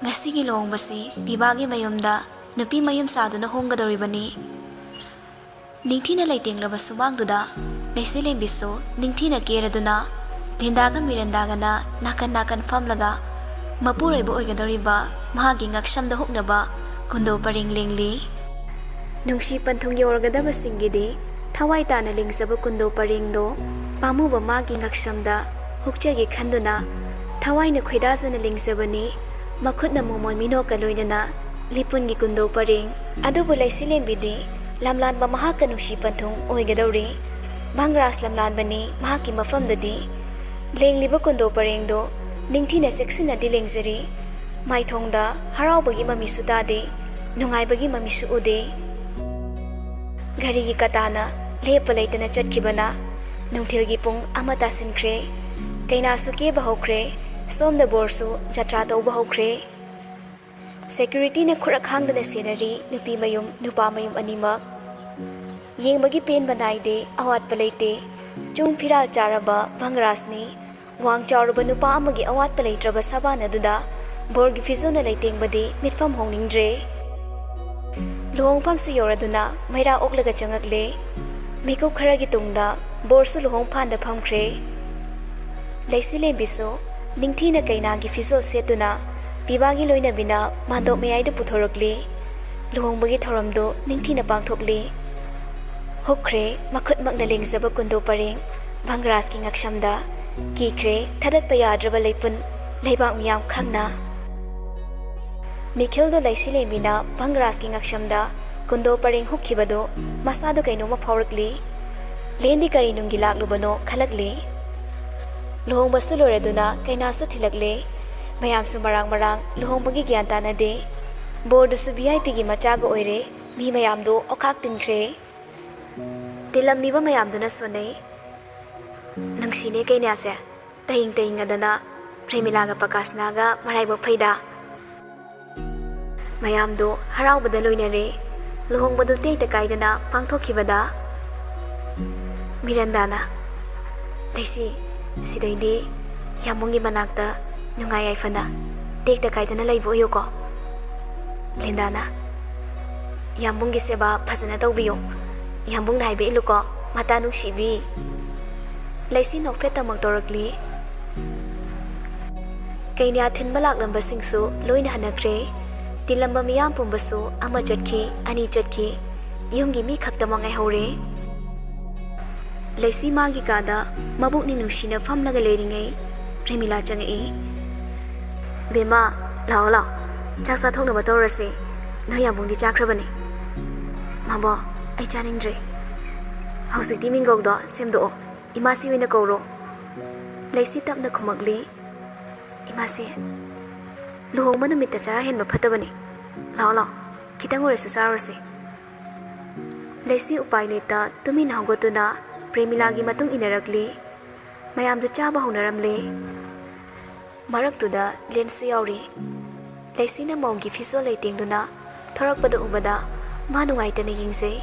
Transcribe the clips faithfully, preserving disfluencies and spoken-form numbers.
ꯉꯁꯤꯒꯤ ꯂꯨꯍꯣꯡꯕꯁꯤ ꯄꯤꯕꯥꯒꯤ ꯃꯌꯨꯝꯗ ꯅꯨꯄꯤ ꯃꯌꯨꯝ ꯁꯥꯗꯨꯅ ꯍꯣꯡꯒꯗꯧꯔꯤꯕꯅꯤ꯫ ꯅꯤꯡꯊꯤꯅ ꯂꯩꯇꯦꯡꯂꯕ ꯁꯨꯃꯥꯡꯗꯨꯗ ꯂꯩꯆꯤꯂꯦꯝꯕꯤꯁꯨ ꯅꯤꯡꯊꯤꯅ ꯀꯦꯔꯗꯨꯅ ꯂꯤꯟꯗꯥꯒ ꯃꯤꯔꯟꯗꯥꯒꯅ ꯅꯥꯀꯟ ꯅꯥꯀꯟ ꯐꯝꯂꯒ ꯃꯄꯨꯔꯣꯏꯕ ꯑꯣꯏꯒꯗꯧꯔꯤꯕ ꯃꯍꯥꯛꯀꯤ ꯉꯛꯁꯝꯗ ꯍꯨꯛꯅꯕ ꯀꯨꯟꯗꯣ ꯄꯔꯦꯡ ꯂꯦꯡꯂꯤ꯫ ꯅꯨꯡꯁꯤ ꯄꯟꯊꯨꯡ ꯌꯧꯔꯒꯗꯕꯁꯤꯡꯒꯤꯗꯤ ꯊꯋꯥꯏ ꯇꯥꯅ ꯂꯦꯡꯖꯕ ꯀꯨꯟꯗꯣ ꯄꯔꯦꯡꯗꯣ ꯄꯥꯝꯃꯨꯕ ꯃꯥꯒꯤ ꯉꯛꯁꯝꯗ ꯍꯨꯛꯆꯒꯦ ꯈꯟꯗꯨꯅ ꯊꯋꯥꯏꯅ ꯈꯣꯏꯗꯥꯖꯅ ꯂꯦꯡꯖꯕꯅꯤ꯫ ꯃꯈꯨꯠꯅ ꯃꯣꯃꯣꯟ ꯃꯤꯅꯣꯛꯀ ꯂꯣꯏꯅꯅ ꯂꯤꯄꯨꯟꯒꯤ ꯀꯨꯟꯗꯣ ꯄꯔꯦꯡ꯫ ꯑꯗꯨꯕꯨ ꯂꯩꯆꯤꯂꯦꯝꯕꯤꯗꯤ ꯂꯝꯂꯥꯟꯕ ꯃꯍꯥꯛꯀ ꯅꯨꯡꯁꯤ ꯄꯟꯊꯨꯡ ꯑꯣꯏꯒꯗꯧꯔꯤ꯫ ꯚꯪꯒ꯭ꯔꯥꯖ ꯂꯝꯂꯥꯟꯕꯅꯤ ꯃꯍꯥꯛꯀꯤ ꯃꯐꯝꯗꯗꯤ꯫ ꯂꯦꯡꯂꯤꯕ ꯀꯨꯟꯗꯣ ꯄꯔꯦꯡꯗꯣ ꯅꯤꯡꯊꯤꯅ ꯆꯦꯛꯁꯤꯟꯅꯗꯤ ꯂꯦꯡꯖꯔꯤ꯫ ꯃꯥꯏꯊꯣꯡꯗ ꯍꯔꯥꯎꯕꯒꯤ ꯃꯃꯤꯁꯨ ꯇꯥꯗꯦ, ꯅꯨꯡꯉꯥꯏꯕꯒꯤ ꯃꯃꯤꯁꯨ ꯎꯗꯦ꯫ ꯘꯔꯤꯒꯤ ꯀꯇꯥꯅ ꯂꯦꯞꯄ ꯂꯩꯇꯅ ꯆꯠꯈꯤꯕꯅ ꯅꯨꯡꯊꯤꯜꯒꯤ ꯄꯨꯡ ꯑꯃ ꯇꯥꯁꯤꯟꯈ꯭ꯔꯦ꯫ ꯀꯩꯅꯥꯁꯨ ꯀꯦꯕ ꯍꯧꯈ꯭ꯔꯦ꯫ ꯁꯣꯝꯗ ꯕꯣꯔꯁꯨ ꯖꯇ꯭ꯔꯥ ꯇꯧꯕ ꯍꯧꯈ꯭ꯔꯦ꯫ ꯁꯦꯀ꯭ꯌꯨꯔꯤꯇꯤꯅ ꯈꯨꯔꯛ ꯈꯥꯡꯗꯅ ꯁꯦꯟꯅꯔꯤ ꯅꯨꯄꯤ ꯃꯌꯨꯝ, ꯅꯨꯄꯥ ꯃꯌꯨꯝ ꯑꯅꯤꯃꯛ꯫ ꯌꯦꯡꯕꯒꯤ ꯄꯦꯟꯕ ꯅꯥꯏꯗꯦ, ꯑꯋꯥꯠꯄ ꯂꯩꯇꯦ꯫ ꯆꯨꯡ ꯐꯤꯔꯥꯜ ꯆꯥꯔꯕ ꯚꯪꯒ꯭ꯔꯥꯖꯅꯤ꯫ ꯋꯥꯡ ꯆꯥꯎꯔꯕ ꯅꯨꯄꯥ ꯑꯃꯒꯤ ꯑꯋꯥꯠꯄ ꯂꯩꯇ꯭ꯔꯕ ꯁꯕꯥꯟ ꯑꯗꯨꯗ ꯕꯣꯔꯒꯤ ꯐꯤꯖꯣꯜꯅ ꯂꯩꯇꯦꯡꯕꯗꯤ ꯃꯤꯠꯐꯝ ꯍꯣꯡꯅꯤꯡꯗ꯭ꯔꯦ꯫ ꯂꯨꯍꯣꯡꯐꯝꯁꯨ ꯌꯧꯔꯗꯨꯅ ꯃꯩꯔꯥ ꯑꯣꯛꯂꯒ ꯆꯪꯉꯛꯂꯦ꯫ ꯃꯤꯀꯨꯞ ꯈꯔꯒꯤ ꯇꯨꯡꯗ ꯕꯣꯔꯁꯨ ꯂꯨꯍꯣꯡꯐꯥꯟꯗ ꯐꯝꯈ꯭ꯔꯦ꯫ ꯂꯩꯆꯤꯂꯦꯝꯕꯤꯁꯨ ꯅꯤꯡꯊꯤꯅ ꯀꯩꯅꯥꯒꯤ ꯐꯤꯖꯣꯜ ꯁꯦꯠꯇꯨꯅ ꯄꯤꯕꯥꯒꯤ ꯂꯣꯏꯅꯕꯤꯅ ꯃꯥꯟꯗꯣꯞ ꯃꯌꯥꯏꯗ ꯄꯨꯊꯣꯔꯛꯂꯤ꯫ ꯂꯨꯍꯣꯡꯕꯒꯤ ꯊꯧꯔꯝꯗꯨ ꯅꯤꯡꯊꯤꯅ ꯄꯥꯡꯊꯣꯛꯂꯤ꯫ ꯍꯨꯛꯈ꯭ꯔꯦ ꯃꯈꯨꯠꯃꯛꯅ ꯂꯦꯡꯖꯕ ꯀꯨꯟꯗꯣ ꯄꯔꯦꯡ ꯚꯪꯒ꯭ꯔꯥꯖꯀꯤ ꯉꯛꯁꯝꯗ꯫ ꯀꯤꯈ꯭ꯔꯦ ꯊꯥꯗꯠꯄ ꯌꯥꯗ꯭ꯔꯕ ꯂꯩꯄꯨꯟ ꯂꯩꯕꯥꯛ ꯃꯤꯌꯥꯝ ꯈꯪꯅ꯫ ꯅꯤꯈꯤꯜꯗꯣ ꯂꯩꯆꯤꯂꯦꯝꯕꯤꯅ ꯚꯪꯒ꯭ꯔꯥꯖꯀꯤ ꯉꯛꯁꯝꯗ ꯀꯨꯟꯗꯣ ꯄꯔꯦꯡ ꯍꯨꯛꯈꯤꯕꯗꯣ ꯃꯁꯥꯗ ꯀꯩꯅꯣꯝꯃ ꯐꯥꯎꯔꯛꯂꯤ꯫ ꯂꯦꯟꯗꯤ ꯀꯔꯤ ꯅꯨꯡꯒꯤ ꯂꯥꯛꯂꯨꯕꯅꯣ ꯈꯜꯂꯛꯂꯤ꯫ ꯂꯨꯍꯣꯡꯕꯁꯨ ꯂꯣꯏꯔꯗꯨꯅ ꯀꯩꯅꯥꯁꯨ ꯊꯤꯜꯂꯛꯂꯦ꯫ ꯃꯌꯥꯝꯁꯨ ꯃꯔꯥꯡ ꯃꯔꯥꯡ ꯂꯨꯍꯣꯡꯕꯒꯤ ꯒ꯭ꯌꯥꯟ ꯇꯥꯅꯗꯦ꯫ ꯕꯣꯔꯗꯨꯁꯨ ꯚꯤ ꯑꯥꯏ ꯄꯤꯒꯤ ꯃꯆꯥꯒ ꯑꯣꯏꯔꯦ꯫ ꯃꯤ ꯃꯌꯥꯝꯗꯣ ꯑꯣꯈꯥꯛ ꯇꯤꯟꯈ꯭ꯔꯦ꯫ ꯇꯤꯜꯂꯝꯂꯤꯕ ꯃꯌꯥꯝꯗꯨꯅ ꯁꯣꯟꯅꯩ꯫ ꯅꯨꯡꯁꯤꯅꯦ ꯀꯩꯅꯥꯁꯦ꯫ ꯇꯍꯤꯡ ꯇꯍꯤꯡ ꯑꯗꯅ ꯄ꯭ꯔꯦꯃꯤꯂꯥꯒ ꯄꯀꯥꯁꯅꯥꯒ ꯃꯔꯥꯏꯕꯛ ꯐꯩꯗ꯫ ꯃꯌꯥꯝꯗꯣ ꯍꯔꯥꯎꯕꯗ ꯂꯣꯏꯅꯔꯦ꯫ ꯂꯨꯍꯣꯡꯕꯗꯨ ꯇꯦꯛꯇ ꯀꯥꯏꯗꯅ ꯄꯥꯡꯊꯣꯛꯈꯤꯕꯗ ꯃꯤꯔꯟꯗꯥꯅ, "ꯂꯩꯁꯤ, ꯁꯤꯗꯩꯗꯤ ꯌꯥꯝꯕꯨꯡꯒꯤ ꯃꯅꯥꯛꯇ ꯅꯨꯡꯉꯥꯏ ꯌꯥꯏꯐꯅ ꯇꯦꯛꯇ ꯀꯥꯏꯗꯅ ꯂꯩꯕ ꯑꯣꯏꯌꯨꯀꯣ꯫ ꯂꯤꯟꯗꯥꯅ, "ꯌꯥꯝꯕꯨꯡꯒꯤ ꯁꯦꯕꯥ ꯐꯖꯅ ꯇꯧꯕꯤꯌꯨ꯫ ꯌꯥꯝꯕꯨꯡꯅ ꯍꯥꯏꯕ ꯏꯜꯂꯨꯀꯣ, ꯃꯇꯥ ꯅꯨꯡꯁꯤꯕꯤ꯫" ꯂꯩꯁꯤ ꯅꯣꯛꯐꯦꯠ ꯇꯃꯛ ꯇꯧꯔꯛꯂꯤ꯫ ꯀꯩꯅ꯭ꯌꯥ ꯊꯤꯟꯕ ꯂꯥꯛꯂꯝꯕꯁꯤꯡꯁꯨ ꯂꯣꯏꯅ ꯍꯟꯅꯈ꯭ꯔꯦ꯫ ꯇꯤꯜꯂꯝꯕ ꯃꯤꯌꯥꯝ ꯄꯨꯝꯕꯁꯨ ꯑꯃ ꯆꯠꯈꯤ, ꯑꯅꯤ ꯆꯠꯈꯤ꯫ ꯌꯨꯝꯒꯤ ꯃꯤ ꯈꯛꯇꯃꯛ ꯉꯥꯏꯍꯧꯔꯦ꯫ ꯂꯩꯁꯤ ꯃꯥꯒꯤ ꯀꯥꯗ ꯃꯕꯨꯛꯅꯤ ꯅꯨꯡꯁꯤꯅ ꯐꯝꯂꯒ ꯂꯩꯔꯤꯉꯩ ꯄ꯭ꯔꯦꯃꯤꯂꯥ ꯆꯪꯉꯛꯏ꯫ "ꯕꯦꯝꯃ, ꯂꯥꯛꯑꯣ ꯂꯥꯛꯑꯣ, ꯆꯥꯛ ꯆꯥꯊꯣꯛꯅꯕ ꯇꯧꯔꯁꯦ꯫ ꯅꯣꯏ ꯌꯥꯝꯕꯨꯡꯗꯤ ꯆꯥꯈ꯭ꯔꯕꯅꯦ꯫" "ꯃꯕꯣ, ꯑꯩ ꯆꯥꯅꯤꯡꯗ꯭ꯔꯦ꯫ ꯍꯧꯖꯤꯛꯇꯤ ꯃꯤꯡꯒꯧꯗꯣ ꯁꯦꯝꯗꯣꯛꯑꯣ, ꯏꯃꯥꯁꯤ ꯑꯣꯏꯅ ꯀꯧꯔꯣ꯫" ꯂꯩꯁꯤ ꯇꯞꯅ ꯈꯨꯝꯃꯛꯂꯤ꯫ "ꯏꯃꯥꯁꯤ, ꯂꯨꯍꯣꯡꯕ ꯅꯨꯃꯤꯠꯇ ꯆꯔꯥ ꯍꯦꯟꯕ ꯐꯠꯇꯕꯅꯤ꯫ ꯂꯥꯛꯑꯣ ꯂꯥꯛꯑꯣ, ꯈꯤꯇꯪ ꯑꯣꯏꯔꯁꯨ ꯆꯥꯔꯨꯔꯁꯤ꯫" ꯂꯩꯁꯤ ꯎꯄꯥꯏ ꯂꯩꯇ ꯇꯨꯃꯤꯟꯅ ꯍꯧꯒꯠꯇꯨꯅ ꯄ꯭ꯔꯦꯃꯤꯂꯥꯒꯤ ꯃꯇꯨꯡ ꯏꯟꯅꯔꯛꯂꯤ꯫ ꯃꯌꯥꯝꯗꯨ ꯆꯥꯕ ꯍꯧꯅꯔꯝꯂꯦ꯫ ꯃꯔꯛꯇꯨꯗ ꯂꯦꯟꯁꯨ ꯌꯥꯎꯔꯤ꯫ ꯂꯩꯁꯤꯅ ꯃꯧꯒꯤ ꯐꯤꯖꯣꯜ ꯂꯩꯇꯦꯡꯗꯨꯅ ꯊꯣꯔꯛꯄꯗ ꯎꯕꯗ ꯃꯥ ꯅꯨꯡꯉꯥꯏꯇꯅ ꯌꯦꯡꯖꯩ꯫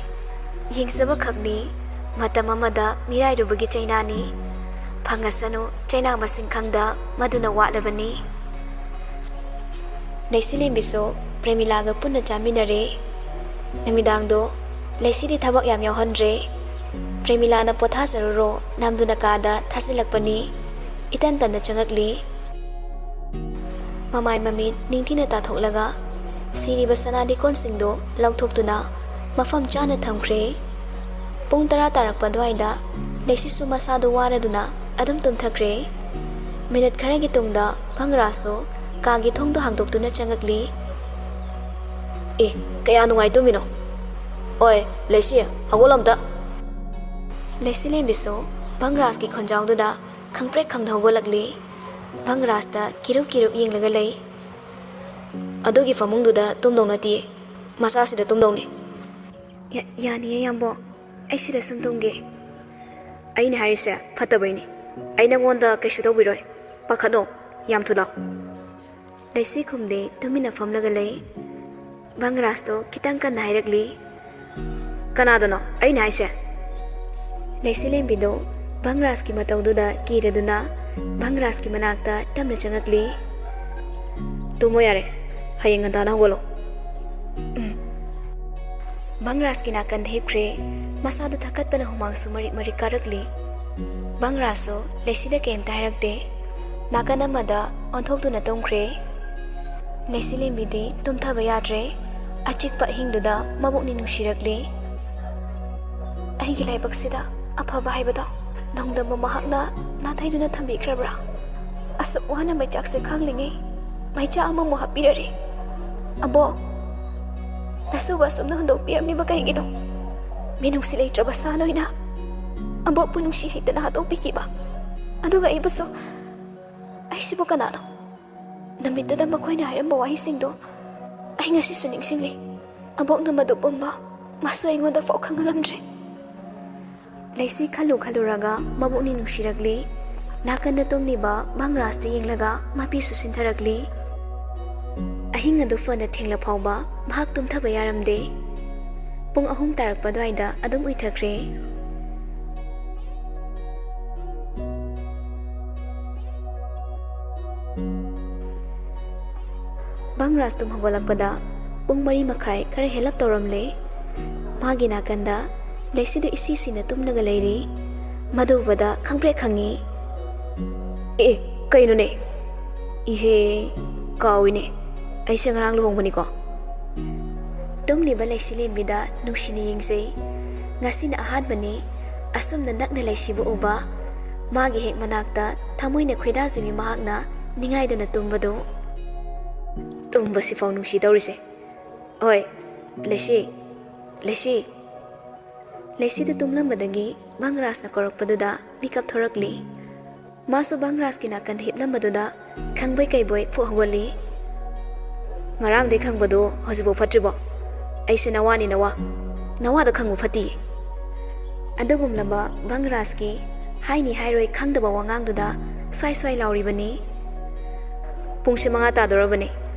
ꯌꯦꯡꯖꯕ ꯈꯛꯅꯤ, ꯃꯇꯝ ꯑꯃꯗ ꯃꯤꯔꯥꯏꯔꯨꯕꯒꯤ ꯆꯩꯅꯥꯅꯤ꯫ ꯐꯪꯉꯁꯅꯨ, ꯆꯩꯅꯥ ꯃꯁꯤꯡ ꯈꯪꯗ ꯃꯗꯨꯅ ꯋꯥꯠꯂꯕꯅꯤ꯫ ꯂꯩꯁꯤꯂꯦꯝꯕꯤꯁꯨ ꯄ꯭ꯔꯦꯃꯤꯂꯥꯒ ꯄꯨꯟꯅ ꯆꯥꯃꯤꯟꯅꯔꯦ꯫ ꯅꯨꯃꯤꯗꯥꯡꯗꯣ ꯂꯩꯁꯤꯗꯤ ꯊꯕꯛ ꯌꯥꯝ ꯌꯥꯎꯍꯟꯗ꯭ꯔꯦ꯫ ꯄ꯭ꯔꯦꯃꯤꯂꯥꯅ "ꯄꯣꯊꯥꯖꯔꯨꯔꯣ" ꯅꯝꯗꯨꯅ ꯀꯥꯗ ꯊꯥꯖꯤꯜꯂꯛꯄꯅꯤ꯫ ꯏꯇꯟ ꯇꯟꯅ ꯆꯪꯉꯛꯂꯤ꯫ ꯃꯃꯥꯏ ꯃꯃꯤꯠ ꯅꯤꯡꯊꯤꯅ ꯇꯥꯊꯣꯛꯂꯒ ꯁꯤꯔꯤꯕ ꯁꯅꯥ ꯂꯤꯛꯀꯣꯟꯁꯤꯡꯗꯨ ꯂꯧꯊꯣꯛꯇꯨꯅ ꯃꯐꯝ ꯆꯥꯅ ꯊꯝꯈ꯭ꯔꯦ꯫ ꯄꯨꯡ ꯇꯔꯥ ꯇꯥꯔꯛꯄ ꯑꯗꯨꯋꯥꯏꯗ ꯂꯩꯁꯤꯁꯨ ꯃꯁꯥꯗꯨ ꯋꯥꯔꯗꯨꯅ ꯑꯗꯨꯝ ꯇꯨꯝꯊꯈ꯭ꯔꯦ꯫ ꯃꯤꯅꯠ ꯈꯔꯒꯤ ꯇꯨꯡꯗ ꯚꯪꯒ꯭ꯔꯥꯁꯁꯨ ꯀꯥꯒꯤ ꯊꯣꯡꯗꯨ ꯍꯥꯡꯗꯣꯛꯇꯨꯅ ꯆꯪꯉꯛꯂꯤ꯫ "ꯑꯦ, ꯀꯌꯥ ꯅꯨꯡꯉꯥꯏ ꯇꯨꯝꯃꯤꯅꯣ? ꯑꯣꯏ, ꯂꯩꯁꯤ, ꯍꯧꯒꯠꯂꯣ ꯑꯝꯇ꯫" ꯂꯩꯁꯤꯂꯦꯝꯕꯤꯁꯨ ꯚꯪꯒ꯭ꯔꯥꯁꯀꯤ ꯈꯣꯟꯖꯥꯎꯗꯨꯗ ꯈꯪꯄ꯭ꯔꯦꯛ ꯈꯪꯅ ꯍꯧꯒꯠꯂꯛꯂꯤ꯫ ꯚꯪꯒ꯭ꯔꯥꯁꯇ ꯀꯤꯔꯨꯞ ꯀꯤꯔꯨꯞ ꯌꯦꯡꯂꯒ ꯂꯩ꯫ "ꯑꯗꯨꯒꯤ ꯐꯃꯨꯡꯗꯨꯗ ꯇꯨꯝꯗꯧ ꯅꯠꯇꯤꯌꯦ, ꯃꯆꯥꯁꯤꯗ ꯇꯨꯝꯗꯧꯅꯦ꯫" "ꯌꯥ-, ꯌꯥꯅꯤꯌꯦ, ꯌꯥꯝꯕꯣ꯫ ꯑꯩ ꯁꯤꯗ ꯁꯨꯝ ꯇꯨꯝꯒꯦ꯫" "ꯑꯩꯅ ꯍꯥꯏꯔꯤꯁꯦ ꯐꯠꯇꯕꯩꯅꯤ꯫ ꯑꯩ ꯅꯉꯣꯟꯗ ꯀꯩꯁꯨ ꯇꯧꯕꯤꯔꯣꯏ꯫ ꯄꯥꯈꯠꯅꯣ, ꯌꯥꯝ ꯊꯨꯂꯥꯎ꯫" ꯂꯩꯁꯤ ꯈꯨꯝꯗꯦ, ꯇꯨꯃꯤꯟꯅ ꯐꯝꯂꯒ ꯂꯩ꯫ ꯚꯪꯒ꯭ꯔꯥꯁꯇꯣ ꯈꯤꯇꯪ ꯀꯟꯅ ꯍꯥꯏꯔꯛꯂꯤ꯫ "ꯀꯅꯥꯗꯅꯣ ꯑꯩꯅ ꯍꯥꯏꯁꯦ?" ꯂꯩꯁꯤꯂꯦꯝꯕꯤꯗꯣ ꯚꯪꯒ꯭ꯔꯥꯁꯀꯤ ꯃꯇꯧꯗꯨꯗ ꯀꯤꯔꯗꯨꯅ ꯚꯪꯒ꯭ꯔꯥꯁꯀꯤ ꯃꯅꯥꯛꯇ ꯇꯞꯅ ꯆꯪꯉꯛꯂꯤ꯫ ꯇꯨꯝꯃꯣ ꯌꯥꯔꯦ, ꯍꯌꯦꯡ ꯉꯟꯇꯥꯅ ꯍꯧꯒꯠꯂꯣ꯫ ꯎꯝ꯫ ꯕꯪꯔꯥꯖꯀꯤ ꯅꯥꯀꯟꯗ ꯍꯤꯞꯈ꯭ꯔꯦ꯫ ꯃꯁꯥꯗꯨ ꯊꯛꯀꯠꯄꯅ ꯍꯨꯃꯥꯡꯁꯨ ꯃꯔꯤꯛ ꯃꯔꯤꯛ ꯀꯥꯔꯛꯂꯤ꯫ ꯕꯪꯔꯥꯖꯁꯨ ꯂꯩꯁꯤꯗ ꯀꯩꯝꯇ ꯍꯥꯏꯔꯛꯇꯦ꯫ ꯅꯥꯀꯟ ꯑꯃꯗ ꯑꯣꯟꯊꯣꯛꯇꯨꯅ ꯇꯨꯝꯈ꯭ꯔꯦ꯫ ꯂꯩꯁꯤ ꯂꯦꯝꯕꯤꯗꯤ ꯇꯨꯝꯊꯕ ꯌꯥꯗ꯭ꯔꯦ꯫ ꯑꯆꯤꯛꯄ ꯑꯍꯤꯡꯗꯨꯗ ꯃꯕꯨꯛꯅꯤ ꯅꯨꯡꯁꯤꯔꯛꯂꯤ꯫ ꯑꯩꯒꯤ ꯂꯥꯏꯕꯛꯁꯤꯗ ꯑꯐꯕ ꯍꯥꯏꯕꯗꯣ ꯅꯣꯡꯗꯝꯕ ꯃꯍꯥꯛꯅ ꯅꯥꯊꯩꯗꯨꯅ ꯊꯝꯕꯤꯈ꯭ꯔꯕ꯭ꯔꯥ? ꯑꯁꯨꯛ ꯋꯥꯅ ꯃꯩꯆꯥꯛꯁꯦ ꯈꯥꯡꯂꯤꯉꯩ ꯃꯩꯆꯥꯛ ꯑꯃꯃꯨꯛ ꯍꯥꯞꯄꯤꯔꯔꯦ꯫ ꯑꯕꯣꯛ, ꯅꯁꯨꯕ ꯑꯁꯨꯝꯅ ꯍꯨꯟꯗꯣꯛꯄꯤꯔꯝꯂꯤꯕ ꯀꯩꯒꯤꯅꯣ? ꯃꯤꯅꯨꯡꯁꯤ ꯂꯩꯇ꯭ꯔꯕ ꯁꯥ ꯅꯣꯏꯅ ꯑꯕꯣꯛꯄꯨ ꯅꯨꯡꯁꯤ ꯍꯩꯇꯅ ꯍꯥꯠꯇꯣꯛꯄꯤꯈꯤꯕ꯫ ꯑꯗꯨꯒ ꯑꯩꯕꯨꯁꯨ, ꯑꯩꯁꯤꯕꯨ ꯀꯅꯥꯅꯣ? ꯅꯨꯃꯤꯠꯇꯨꯗ ꯃꯈꯣꯏꯅ ꯍꯥꯏꯔꯝꯕ ꯋꯥꯍꯩꯁꯤꯡꯗꯣ ꯑꯩ ꯉꯁꯤꯁꯨ ꯅꯤꯡꯁꯤꯡꯂꯤ꯫ ꯑꯕꯣꯛꯅ ꯃꯗꯨ ꯄꯨꯝꯕ ꯃꯥꯁꯨ ꯑꯩꯉꯣꯟꯗ ꯐꯥꯎ ꯈꯪꯍꯜꯂꯝꯗ꯭ꯔꯦ꯫ ꯂꯩꯁꯤ ꯈꯜꯂꯨ ꯈꯜꯂꯨꯔꯒ ꯃꯕꯨꯛꯅꯤ ꯅꯨꯡꯁꯤꯔꯛꯂꯤ꯫ ꯅꯥꯀꯟꯗ ꯇꯨꯝꯂꯤꯕ ꯕꯪꯔꯥꯖꯇ ꯌꯦꯡꯂꯒ ꯃꯄꯤꯁꯨ ꯁꯤꯟꯊꯔꯛꯂꯤ꯫ ꯑꯍꯤꯡ ꯑꯗꯨ ꯐꯅ ꯊꯦꯡꯂ ꯐꯥꯎꯕ ꯃꯍꯥꯛ ꯇꯨꯝꯊꯕ ꯌꯥꯔꯝꯗꯦ꯫ ꯄꯨꯡ ꯑꯍꯨꯝ ꯇꯥꯔꯛꯄ ꯑꯗꯨꯋꯥꯏꯗ ꯑꯗꯨꯝ ꯎꯏꯊꯈ꯭ꯔꯦ꯫ ꯕꯪꯔꯥꯖ ꯇꯨꯝ ꯍꯧꯒꯠꯂꯛꯄꯗ ꯄꯨꯡ ꯃꯔꯤ ꯃꯈꯥꯏ ꯈꯔ ꯍꯦꯜꯂꯞ ꯇꯧꯔꯝꯂꯦ꯫ ꯃꯥꯒꯤ ꯅꯥꯀꯟꯗ ꯂꯩꯁꯤꯗ ꯏꯁꯤ ꯁꯤꯅ ꯇꯨꯝꯂꯒ ꯂꯩꯔꯤ꯫ ꯃꯗꯨ ꯎꯕꯗ ꯈꯪꯄ꯭ꯔꯦꯛ ꯈꯪꯉꯤ꯫ "ꯑꯦ, ꯀꯩꯅꯣꯅꯦ? ꯏꯍꯦ, ꯀꯥꯎꯏꯅꯦ꯫ ꯑꯩꯁꯦ ꯉꯔꯥꯡ ꯂꯨꯍꯣꯡꯕꯅꯤꯀꯣ?" ꯇꯨꯝꯂꯤꯕ ꯂꯩꯁꯤ ꯂꯦꯝꯕꯤꯗ ꯅꯨꯡꯁꯤꯅ ꯌꯦꯡꯖꯩ꯫ ꯉꯁꯤꯅ ꯑꯍꯥꯟꯕꯅꯤ ꯑꯁꯨꯝꯅ ꯅꯛꯅ ꯂꯩꯁꯤꯕꯨ ꯎꯕ꯫ ꯃꯥꯒꯤ ꯍꯦꯛ ꯃꯅꯥꯛꯇ ꯊꯃꯣꯏꯅ ꯈꯣꯏꯗꯥꯖꯕꯤ ꯃꯍꯥꯛꯅ ꯅꯤꯡꯉꯥꯏꯗꯅ ꯇꯨꯝꯕꯗꯨ꯫ ꯇꯨꯝꯕꯁꯤꯐꯥꯎ ꯅꯨꯡꯁꯤ ꯇꯧꯔꯤꯁꯦ꯫ ꯍꯣꯏ, ꯂꯩꯁꯤ, ꯂꯩꯁꯤ꯫ ꯂꯩꯁꯤꯗ ꯇꯨꯝꯂꯝꯕꯗꯒꯤ ꯕꯪꯔꯥꯖꯅ ꯀꯧꯔꯛꯄꯗꯨꯗ ꯃꯤꯀꯞ ꯊꯣꯔꯛꯂꯤ꯫ ꯃꯥꯁꯨ ꯕꯪꯔꯥꯖꯀꯤ ꯅꯥꯀꯟꯗ ꯍꯤꯞꯂꯝꯕꯗꯨꯗ ꯈꯪꯕꯣꯏ ꯀꯩꯕꯣꯏ ꯐꯨꯛ ꯍꯧꯒꯠꯂꯤ꯫ "ꯉꯔꯥꯡꯗꯩ ꯈꯪꯕꯗꯣ ꯍꯧꯖꯤꯛꯐꯥꯎ ꯐꯠꯇ꯭ꯔꯤꯕꯣ? ꯑꯩꯁꯦ ꯅꯋꯥꯅꯤ, ꯅꯋꯥ꯫ ꯅꯋꯥꯗ ꯈꯪꯕ ꯐꯠꯇꯤꯌꯦ꯫" ꯑꯗꯨꯒꯨꯝꯂꯕ ꯕꯪꯔꯥꯖꯀꯤ ꯍꯥꯏꯅꯤ ꯍꯥꯏꯔꯣꯏ ꯈꯪꯗꯕ ꯋꯥꯉꯥꯡꯗꯨꯗ ꯁ꯭ꯋꯥꯏ ꯁ꯭ꯋꯥꯏ ꯂꯥꯎꯔꯤꯕꯅꯤ꯫ "ꯄꯨꯡꯁꯦ ꯃꯉꯥ ꯇꯥꯗꯣꯔꯕꯅꯦ꯫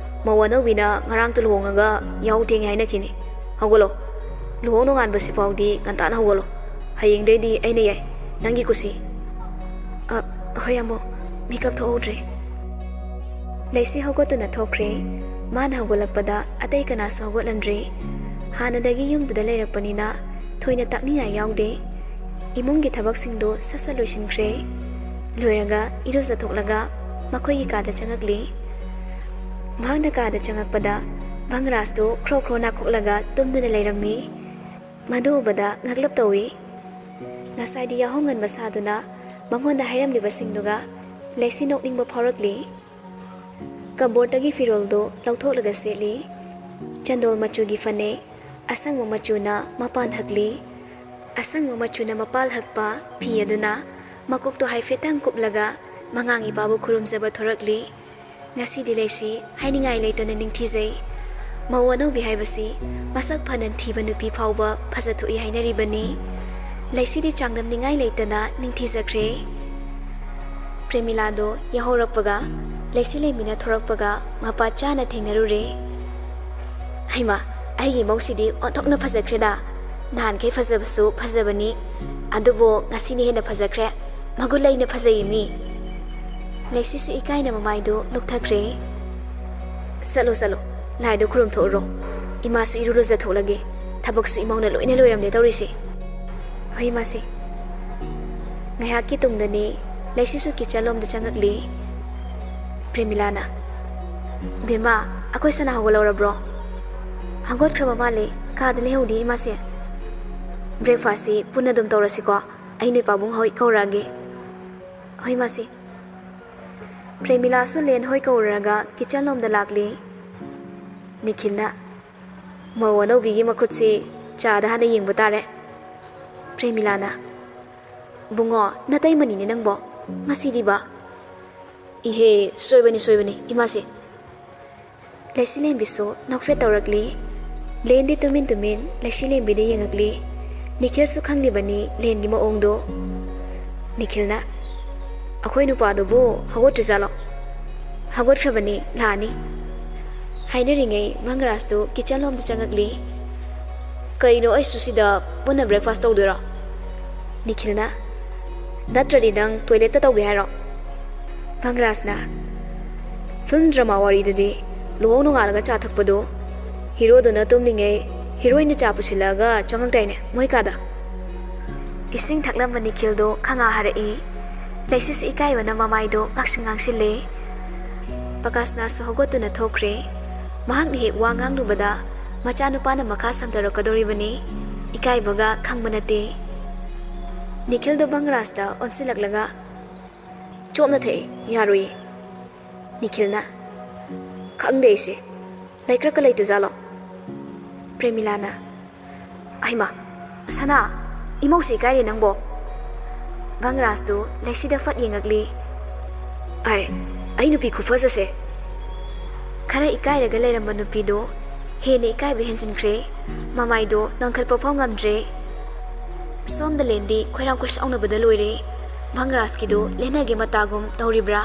ꯃꯧ ꯑꯅꯧꯕꯤꯅ ꯉꯔꯥꯡꯇ ꯂꯨꯍꯣꯡꯉꯒ ꯌꯥꯍꯧ ꯊꯦꯡꯉꯦ ꯍꯥꯏꯅꯈꯤꯅꯤ꯫ ꯍꯧꯒꯠꯂꯣ꯫ ꯂꯨꯍꯣꯡ ꯅꯣꯡꯉꯥꯟꯕꯁꯤ ꯐꯥꯎꯗꯤ ꯉꯟꯇꯥꯅ ꯍꯧꯒꯠꯂꯣ꯫ ꯍꯌꯦꯡꯗꯩꯗꯤ ꯑꯩꯅ ꯌꯥꯏ꯫ ꯅꯪꯒꯤ ꯀꯨꯁꯤ꯫" "ꯑ, ꯍꯣꯏ, ꯑꯃꯨꯛ ꯃꯤꯀꯞ ꯊꯣꯛꯍꯧꯗ꯭ꯔꯦ꯫" ꯂꯩꯁꯤ ꯍꯧꯒꯠꯇꯨꯅ ꯊꯣꯛꯈ꯭ꯔꯦ꯫ ꯃꯥꯅ ꯍꯧꯒꯠꯂꯛꯄꯗ ꯑꯇꯩ ꯀꯅꯥꯁꯨ ꯍꯧꯒꯠꯂꯝꯗ꯭ꯔꯤ꯫ ꯍꯥꯟꯅꯗꯒꯤ ꯌꯨꯝꯗꯨꯗ ꯂꯩꯔꯛꯄꯅꯤꯅ ꯊꯣꯏꯅ ꯇꯥꯛꯅꯤꯡꯉꯥꯏ ꯌꯥꯎꯗꯦ꯫ ꯏꯃꯨꯡꯒꯤ ꯊꯕꯛꯁꯤꯡꯗꯨ ꯁꯠ ꯁꯠ ꯂꯣꯏꯁꯤꯟꯈ꯭ꯔꯦ꯫ ꯂꯣꯏꯔꯒ ꯏꯔꯨꯖꯊꯣꯛꯂꯒ ꯃꯈꯣꯏꯒꯤ ꯀꯥꯗ ꯆꯪꯉꯛꯂꯤ꯫ ꯃꯍꯥꯛꯅ ꯀꯥꯗ ꯆꯪꯉꯛꯄꯗ ꯚꯪꯔꯥꯖꯇꯨ ꯈ꯭ꯔꯣ ꯈ꯭ꯔꯣ ꯅꯥꯈꯣꯛꯂꯒ ꯇꯨꯝꯗꯨꯅ ꯂꯩꯔꯝꯃꯤ꯫ ꯃꯗꯨ ꯎꯕꯗ ꯉꯛꯂꯞ ꯇꯧꯏ꯫ ꯉꯁꯥꯏꯗꯤ ꯌꯥꯍꯧ ꯉꯟꯕ ꯁꯥꯗꯨꯅ ꯃꯉꯣꯟꯗ ꯍꯥꯏꯔꯝꯂꯤꯕꯁꯤꯡꯗꯨꯒ ꯂꯩꯁꯤ ꯅꯣꯛꯅꯤꯡꯕ ꯐꯥꯎꯔꯛꯂꯤ꯫ ꯀꯕꯣꯔꯗꯇꯒꯤ ꯐꯤꯔꯣꯜꯗꯨ ꯂꯧꯊꯣꯛꯂꯒ ꯁꯦꯠꯂꯤ꯫ ꯆꯟꯗꯣꯜ ꯃꯆꯨꯒꯤ ꯐꯅꯦꯛ, ꯑꯁꯪꯕ ꯃꯆꯨꯅ ꯃꯄꯥꯟ ꯍꯛꯂꯤ꯫ ꯑꯁꯪꯕ ꯃꯆꯨꯅ ꯃꯄꯥꯜ ꯍꯛꯄ ꯐꯤ ꯑꯗꯨꯅ ꯃꯀꯣꯛꯇꯣ ꯍꯥꯏꯐꯦꯠꯇꯪ ꯀꯨꯞꯂꯒ ꯃꯉꯥꯡ ꯏꯄꯥꯕꯨ ꯈꯨꯔꯨꯝꯖꯕ ꯊꯣꯔꯛꯂꯤ꯫ ꯉꯁꯤꯗꯤ ꯂꯩꯁꯤ ꯍꯥꯏꯅꯤꯡꯉꯥꯏ ꯂꯩꯇꯅ ꯅꯤꯡꯊꯤꯖꯩ꯫ ꯃꯧ ꯑꯅꯧꯕꯤ ꯍꯥꯏꯕꯁꯤ ꯃꯁꯛ ꯐꯅ ꯊꯤꯕ ꯅꯨꯄꯤ ꯐꯥꯎꯕ ꯐꯖꯊꯣꯛꯏ ꯍꯥꯏꯅꯔꯤꯕꯅꯤ꯫ ꯂꯩꯁꯤꯗꯤ ꯆꯥꯡꯗꯝꯅꯤꯡꯉꯥꯏ ꯂꯩꯇꯅ ꯅꯤꯡꯊꯤꯖꯈ꯭ꯔꯦ꯫ ꯄ꯭ꯔꯦꯃꯤꯂꯥꯗꯣ ꯌꯥꯍꯧꯔꯛꯄꯒ ꯂꯩꯁꯤ ꯂꯩꯃꯤꯅ ꯊꯣꯔꯛꯄꯒ ꯃꯄꯥ ꯆꯥꯅ ꯊꯦꯡꯅꯔꯨꯔꯦ꯫ "ꯍꯩꯃꯥ, ꯑꯩꯒꯤ ꯃꯧꯁꯤꯗꯤ ꯑꯣꯟꯊꯣꯛꯅ ꯐꯖꯈ꯭ꯔꯦꯗ꯫ ꯅꯍꯥꯟꯈꯩ ꯐꯖꯕꯁꯨ ꯐꯖꯕꯅꯤ, ꯑꯗꯨꯕꯨ ꯉꯁꯤꯅ ꯍꯦꯟꯅ ꯐꯖꯈ꯭ꯔꯦ꯫ ꯃꯒꯨꯟ ꯂꯩꯅ ꯐꯖꯩ ꯃꯤ!" ꯂꯩꯁꯤꯁꯨ ꯏꯀꯥꯏꯅ ꯃꯃꯥꯏꯗꯨ ꯂꯨꯛꯊꯈ꯭ꯔꯦ꯫ "ꯆꯠꯂꯣ, ꯆꯠꯂꯣ, ꯂꯥꯏꯗꯨ ꯈꯨꯔꯨꯝꯊꯣꯛꯎꯔꯣ꯫ ꯏꯃꯥꯁꯨ ꯏꯔꯨ ꯂꯨꯖꯊꯣꯛꯂꯒꯦ꯫ ꯊꯕꯛꯁꯨ ꯏꯃꯧꯅ ꯂꯣꯏꯅ ꯂꯣꯏꯔꯝꯂꯦ ꯇꯧꯔꯤꯁꯦ꯫" "ꯍꯣꯏ, ꯏꯃꯥꯁꯦ꯫" ꯉꯥꯏꯍꯥꯛꯀꯤ ꯇꯨꯡꯗꯅꯤ ꯂꯩꯁꯤꯁꯨ ꯀꯤꯆꯟꯂꯣꯝꯗ ꯆꯪꯉꯛꯂꯤ꯫ ꯄ꯭ꯔꯦꯃꯤꯂꯥꯅ, "ꯕꯦꯝꯃ, ꯑꯩꯈꯣꯏ ꯁꯅꯥ ꯍꯧꯒꯠꯍꯧꯔꯕ꯭ꯔꯣ?" "ꯍꯧꯒꯠꯈ꯭ꯔꯕ ꯃꯥꯜꯂꯦ, ꯀꯥꯗ ꯂꯩꯍꯧꯗꯦ ꯏꯃꯥꯁꯦ꯫" "ꯕ꯭ꯔꯦꯛꯐꯥꯁꯁꯤ ꯄꯨꯟꯅ ꯑꯗꯨꯝ ꯇꯧꯔꯁꯤꯀꯣ, ꯑꯩ ꯅꯣꯏ ꯄꯥꯕꯨꯡ ꯍꯣꯏ ꯀꯧꯔꯛꯑꯒꯦ꯫" "ꯍꯣꯏ ꯃꯥꯁꯤ꯫" ꯄ꯭ꯔꯦꯃꯤꯂꯥꯁꯨ ꯂꯦꯟ ꯍꯣꯏ ꯀꯧꯔꯒ ꯀꯤꯆꯟꯂꯣꯝꯗ ꯂꯥꯛꯂꯤ꯫ ꯅꯤꯈꯤꯜꯅ, "ꯃꯧ ꯑꯅꯧꯕꯤꯒꯤ ꯃꯈꯨꯠꯁꯤ ꯆꯥꯗ ꯍꯥꯟꯅ ꯌꯦꯡꯕ ꯇꯥꯔꯦ꯫" ꯄ꯭ꯔꯦꯃꯤꯂꯥꯅ, "ꯕꯨꯡꯉꯣ, ꯅꯇꯩꯃꯅꯤꯅꯦ ꯅꯪꯕꯣ, ꯃꯁꯤꯗꯤꯕ꯫" "ꯏꯍꯦ, ꯁꯣꯏꯕꯅꯤ, ꯁꯣꯏꯕꯅꯤ, ꯏꯃꯥꯁꯤ꯫" ꯂꯩꯁꯤꯂꯦꯝꯕꯤꯁꯨ ꯅꯣꯛꯐꯦꯠ ꯇꯧꯔꯛꯂꯤ꯫ ꯂꯦꯟꯗꯤ ꯇꯨꯃꯤꯟ ꯇꯨꯃꯤꯟ ꯂꯩꯁꯤꯂꯦꯝꯕꯤꯗ ꯌꯦꯡꯉꯛꯂꯤ꯫ ꯅꯤꯈꯤꯜꯁꯨ ꯈꯪꯂꯤꯕꯅꯤ ꯂꯦꯟꯒꯤ ꯃꯑꯣꯡꯗꯣ꯫ ꯅꯤꯈꯤꯜꯅ, "ꯑꯩꯈꯣꯏ ꯅꯨꯄꯥꯗꯨꯕꯨ ꯍꯧꯒꯠꯇ꯭ꯔꯤꯖꯥꯠꯂꯣ?" "ꯍꯧꯒꯠꯈ꯭ꯔꯕꯅꯤ, ꯂꯥꯛꯑꯅꯤ꯫" ꯍꯥꯏꯅꯔꯤꯉꯩ ꯃꯪꯒ꯭ꯔꯥꯁꯇꯨ ꯀꯤꯆꯟꯂꯣꯝꯗ ꯆꯪꯉꯛꯂꯤ꯫ "ꯀꯩꯅꯣ, ꯑꯩꯁꯨ ꯁꯤꯗ ꯄꯨꯟꯅ ꯕ꯭ꯔꯦꯛꯐꯥꯁ ꯇꯧꯗꯣꯏꯔꯣ?" ꯅꯤꯈꯤꯜꯅ, "ꯅꯠꯇ꯭ꯔꯗꯤ ꯅꯪ ꯇꯣꯏꯂꯦꯠꯇ ꯇꯧꯒꯦ ꯍꯥꯏꯔꯣ?" ꯃꯪꯒ꯭ꯔꯥꯁꯅ, ꯐꯤꯜꯝ ꯗ꯭ꯔꯃꯥ ꯋꯥꯔꯤꯗꯗꯤ ꯂꯨꯍꯣꯡ ꯅꯣꯡꯉꯥꯜꯂꯒ ꯆꯥ ꯊꯛꯄꯗꯣ ꯍꯤꯔꯣꯗꯨꯅ ꯇꯨꯝꯂꯤꯉꯩ ꯍꯤꯔꯣꯏꯟꯅ ꯆꯥ ꯄꯨꯁꯤꯜꯂꯛꯑꯒ ꯆꯪꯉꯛꯇꯥꯏꯅꯦ ꯃꯣꯏ ꯀꯥꯗ꯫ ꯏꯁꯤꯡ ꯊꯛꯂꯝꯕ ꯅꯤꯈꯤꯜꯗꯣ ꯈꯪꯉꯥ ꯍꯥꯔꯛꯏ꯫ ꯂꯩꯁꯤꯁꯨ ꯏꯀꯥꯏꯕꯅ ꯃꯃꯥꯏꯗꯣ ꯉꯥꯡꯁꯤꯟ ꯉꯥꯡꯁꯤꯜꯂꯦ꯫ ꯄ꯭ꯔꯀꯥꯁꯅꯥꯁꯨ ꯍꯧꯒꯠꯇꯨꯅ ꯊꯣꯛꯈ꯭ꯔꯦ꯫ ꯃꯍꯥꯛꯅ ꯍꯦꯛ ꯋꯥ ꯉꯥꯡꯂꯨꯕꯗ ꯃꯆꯥꯅꯨꯄꯥꯅ ꯃꯈꯥ ꯁꯝꯊꯔꯛꯀꯗꯧꯔꯤꯕꯅꯤ꯫ ꯏꯀꯥꯏꯕꯒ ꯈꯪꯕ ꯅꯠꯇꯦ꯫ ꯅꯤꯈꯤꯜꯗꯣ ꯚꯪꯒꯔꯥꯖꯇ ꯑꯣꯟꯁꯤꯜꯂꯛꯂꯒ, "ꯆꯣꯞꯅ ꯊꯛꯑꯦ, ꯌꯥꯔꯣꯏꯌꯦ꯫" ꯅꯤꯈꯤꯜꯅ, "ꯈꯪꯗꯦ ꯑꯩꯁꯦ, ꯂꯩꯀ꯭ꯔꯛꯀ ꯂꯩꯇꯖꯥꯠꯂꯣ?" ꯄ꯭ꯔꯦꯃꯤꯂꯥꯅ, "ꯍꯩꯃꯥ, ꯁꯅꯥ, ꯏꯃꯧꯁꯦ ꯏꯀꯥꯏꯔꯦ ꯅꯪꯕꯣ꯫" ꯚꯪꯒꯔꯥꯖꯇꯨ ꯂꯩꯁꯤꯗ ꯐꯠ ꯌꯦꯡꯉꯛꯂꯤ꯫ "ꯑꯩ, ꯑꯩ ꯅꯨꯄꯤ ꯈꯨꯐꯖꯁꯦ!" ꯈꯔ ꯏꯀꯥꯏꯔꯒ ꯂꯩꯔꯝꯕ ꯅꯨꯄꯤꯗꯨ ꯍꯦꯟꯅ ꯏꯀꯥꯏꯕ ꯍꯦꯟꯖꯤꯟꯈ꯭ꯔꯦ꯫ ꯃꯃꯥꯏꯗꯨ ꯉꯥꯡꯈꯠꯄ ꯐꯥꯎ ꯉꯝꯗ꯭ꯔꯦ꯫ ꯁꯣꯝꯗ ꯂꯦꯟꯗꯤ ꯈꯣꯏꯔꯥꯡ ꯈꯣꯏꯁꯥꯎꯅꯕꯗ ꯂꯣꯏꯔꯦ꯫ ꯚꯪꯒꯔꯥꯖꯀꯤꯗꯨ ꯂꯦꯟꯅꯒꯦ ꯃꯇꯥꯒꯨꯝ ꯇꯧꯔꯤꯕ꯭ꯔꯥ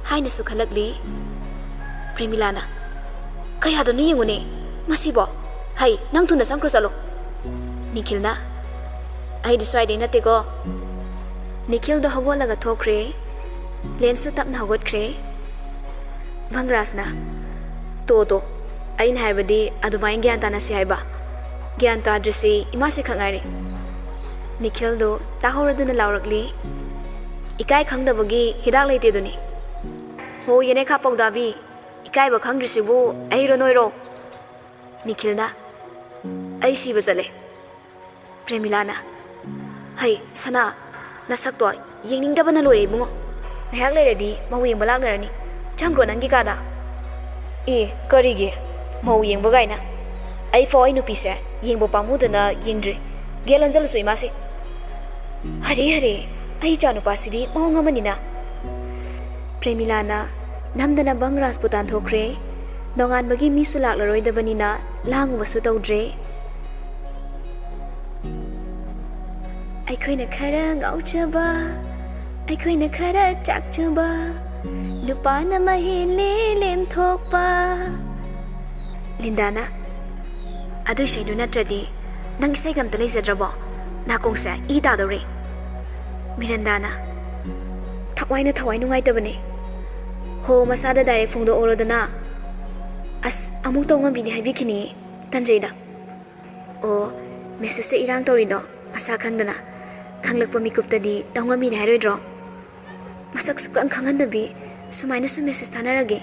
ꯍꯥꯏꯅꯁꯨ ꯈꯜꯂꯛꯂꯤ꯫ ꯄ꯭ꯔꯦꯃꯤꯂꯥꯅ, "ꯀꯌꯥꯗꯅꯣ ꯌꯦꯡꯉꯨꯅꯦ ꯃꯁꯤꯕꯣ꯫ ꯍꯩ, ꯅꯪ ꯊꯨꯅ ꯆꯪꯈ꯭ꯔꯣ ꯆꯠꯂꯣ꯫" ꯅꯤꯈꯤꯜꯅ, "ꯑꯩꯗꯤ ꯁ꯭ꯋꯥꯏꯗꯩ ꯅꯠꯇꯦꯀꯣ꯫" ꯅꯤꯈꯤꯜꯗꯣ ꯍꯧꯒꯠꯂꯒ ꯊꯣꯛꯈ꯭ꯔꯦ꯫ ꯂꯦꯟꯁꯨ ꯇꯞꯅ ꯍꯧꯒꯠꯈ꯭ꯔꯦ꯫ ꯚꯪꯒꯔꯥꯖꯅ, "ꯇꯣ, ꯇꯣ, ꯑꯩꯅ ꯍꯥꯏꯕꯗꯤ ꯑꯗꯨꯃꯥꯏꯅ ꯒ꯭ꯌꯥꯟ ꯇꯥꯅꯁꯤ ꯍꯥꯏꯕ꯫ ꯒ꯭ꯌꯥꯟ ꯇꯥꯗ꯭ꯔꯤꯁꯤ ꯏꯃꯥꯁꯤ ꯈꯛ ꯉꯥꯏꯔꯦ꯫" ꯅꯤꯈꯤꯜꯗꯨ ꯇꯥꯍꯧꯔꯗꯨꯅ ꯂꯥꯎꯔꯛꯂꯤ, "ꯏꯀꯥꯏ ꯈꯪꯗꯕꯒꯤ ꯍꯤꯗꯥꯛ ꯂꯩꯇꯦꯗꯨꯅꯤ꯫ ꯍꯣ, ꯌꯦꯅꯦꯈꯥ ꯄꯧꯗꯥꯕꯤ, ꯏꯀꯥꯏꯕ ꯈꯪꯗ꯭ꯔꯤꯁꯤꯕꯨ ꯑꯩꯔꯣ ꯅꯣꯏꯔꯣ?" ꯅꯤꯈꯤꯜꯅ, "ꯑꯩ ꯁꯤꯕ ꯆꯠꯂꯦ꯫" ꯄ꯭ꯔꯦꯃꯤꯂꯥꯅ, "ꯍꯩ, ꯁꯅꯥ, ꯅꯁꯛꯇꯣ ꯌꯦꯡꯅꯤꯡꯗꯕꯅ ꯂꯣꯏꯔꯦ ꯏꯕꯨꯡꯉꯣ꯫ ꯉꯥꯏꯍꯥꯛ ꯂꯩꯔꯗꯤ ꯃꯧ ꯌꯦꯡꯕ ꯂꯥꯛꯅꯔꯅꯤ꯫ ꯆꯪꯈ꯭ꯔꯣ ꯅꯪꯒꯤ ꯀꯥꯗ꯫" "ꯑꯦ, ꯀꯔꯤꯒꯤ? ꯃꯧ ꯌꯦꯡꯕ ꯀꯥꯏꯅ? ꯑꯩꯐꯥꯎ ꯑꯩ ꯅꯨꯄꯤꯁꯦ ꯌꯦꯡꯕ ꯄꯥꯝꯃꯨꯗꯅ ꯌꯦꯡꯗ꯭ꯔꯤ꯫ ꯒꯦꯠ ꯂꯣꯟꯖꯜꯂꯨꯁꯨ ꯏꯃꯥꯁꯤ꯫" "ꯍꯔꯦ, ꯍꯔꯦ, ꯑꯩ ꯏꯆꯥꯅꯨꯄꯥꯁꯤꯗꯤ ꯃꯑꯣꯡ ꯑꯃꯅꯤꯅ꯫" ꯄ꯭ꯔꯦꯃꯤꯂꯥꯅ ꯅꯝꯗꯅ ꯚꯪꯒꯔꯥꯖꯄꯨ ꯇꯥꯟꯊꯣꯛꯈ꯭ꯔꯦ꯫ ꯅꯣꯡꯉꯥꯟꯕꯒꯤ ꯃꯤꯁꯨ ꯂꯥꯛꯂꯔꯣꯏꯗꯕꯅꯤꯅ ꯂꯥꯡꯉꯨꯕꯁꯨ ꯇꯧꯗ꯭ꯔꯦ꯫ "ꯑꯩꯈꯣꯏꯅ ꯈꯔ ꯉꯥꯎꯖꯕ, ꯑꯩꯈꯣꯏꯅ ꯈꯔ ꯆꯥꯛꯆꯕ, ꯅꯨꯄꯥꯅ ꯃꯍꯦꯜꯂꯦ ꯂꯦꯝꯊꯣꯛꯄ꯫" ꯂꯤꯟꯗꯥꯅ, "ꯑꯗꯨ ꯏꯁꯩꯗꯨ ꯅꯠꯇ꯭ꯔꯗꯤ ꯅꯪ ꯏꯁꯩꯒ ꯑꯝꯇ ꯂꯩꯖꯗ꯭ꯔꯕꯣ? ꯅꯥꯀꯣꯡꯁꯦ ꯏ ꯇꯥꯗꯧꯔꯦ꯫" ꯃꯤꯔꯟꯗꯥꯅ, "ꯊꯋꯥꯏꯅ ꯊꯋꯥꯏ ꯅꯨꯡꯉꯥꯏꯇꯕꯅꯦ꯫ ꯍꯣ, ꯃꯁꯥꯗ ꯗꯥꯏꯔꯦꯛ ꯐꯣꯡꯗꯣꯛꯑꯣꯔꯣꯗꯅ꯫ ꯑꯁ, ꯑꯃꯨꯛ ꯇꯧ ꯉꯝꯕꯤꯅꯤ ꯍꯥꯏꯕꯤꯈꯤꯅꯤ, ꯇꯟꯖꯩꯗ꯫ ꯑꯣ, ꯃꯦꯁꯦꯖꯁꯦ ꯏꯔꯥꯡ ꯇꯧꯔꯤꯗꯣ ꯃꯁꯥ ꯈꯪꯗꯅ꯫ ꯈꯪꯂꯛꯄ ꯃꯤꯀꯨꯞꯇꯗꯤ ꯇꯧ ꯉꯝꯃꯤꯅꯤ ꯍꯥꯏꯔꯣꯏꯗ꯭ꯔꯣ? ꯃꯁꯛ ꯁꯨꯛꯈꯪ ꯈꯪꯍꯟꯗꯕꯤ ꯁꯨꯃꯥꯏꯅꯁꯨ ꯃꯦꯁꯦꯖ ꯊꯥꯅꯔꯒꯦ꯫